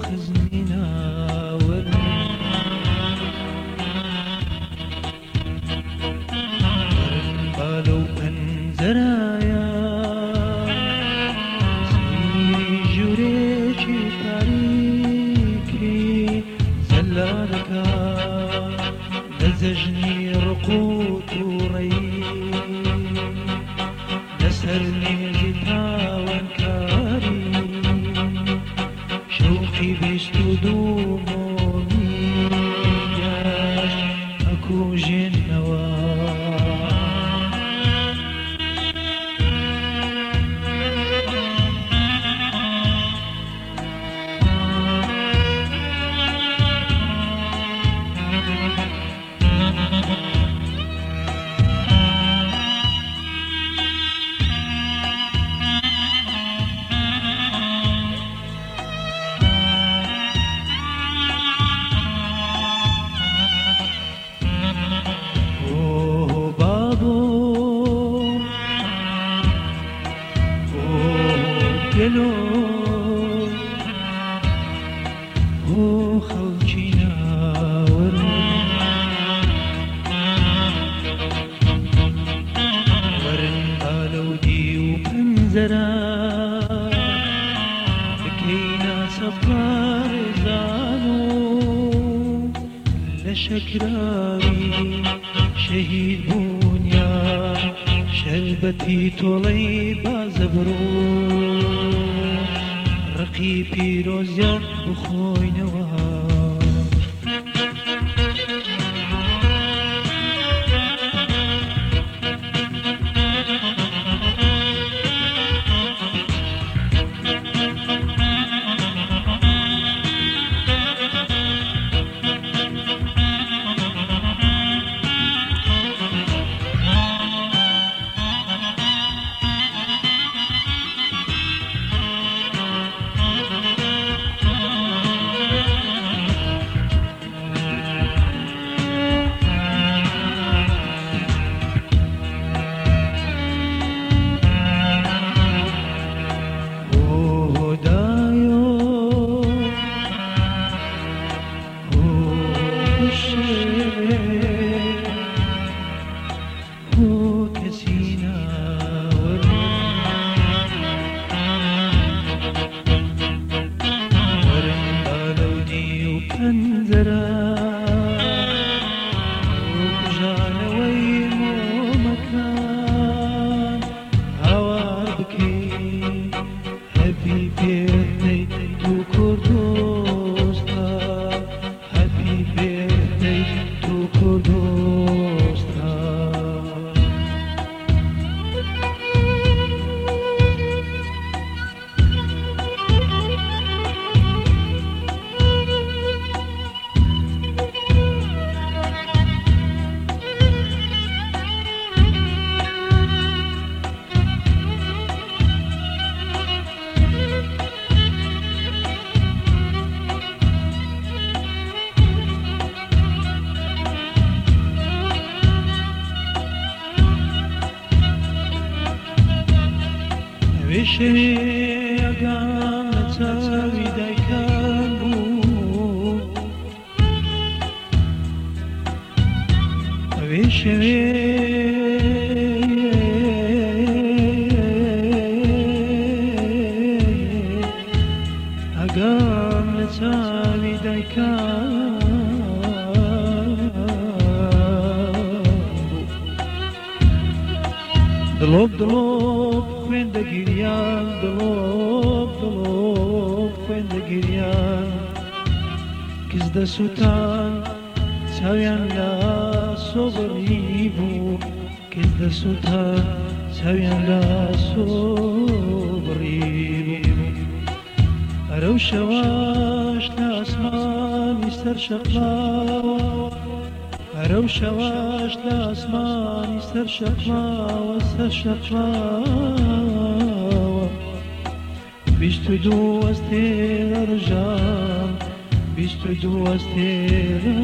خزمی ناوەرن. وەرن با لەو پەنجەرایە سەیری ژوورێکی تاریکی زەلالەکە لە جەژنی ڕق و تووڕەیی لەسەر مێزی تاوانکاری شەوقی 22 مۆمی گەش ئەکوژێنەوە. ئۆه بابۆ، ئۆه گەلۆ، هۆ خەڵکی ناوەرن. وەرن با لەو دیو پەنجەرە بکەینە چەپڵەڕێزان و لە شەکراوی شەهید بوونیان شەربەتی تۆڵەی بازەبڕ و ڕقی پیرۆزیان بخۆینەوە. ئۆه دایۆ، ئۆه شێ، هۆ کەسی ناوەرن. وەرن با لەو دیو پەنجەرە بۆ کوژانەوەی مۆمەکان هاوار بکەین Happy birthday to Kurdistan، Happy birthday to Kurdistan. ئەوێ شەوێ ئاگام لە چاوی دایکان بوو، ئەوێ شەوێ ئاگام لە چاوی دایکان بوو، دڵۆپ دڵۆپ خوێن دەگیریان، دڵۆپ دڵۆپ خوێن دەگیریان، کز دەسووتان چاویان لە سۆبڕی بوو، کز دەسووتان چاویان لە سۆبڕی بوو. ئەرەو شەواش لە ئاسمانی سەر شەقڵاوە، ئەرەو شەواش لە ئاسمانی سەر شەقڵاوە، سەر شەقڵاوە 22 ئەستێرە ڕژان، 22 ئەستێرە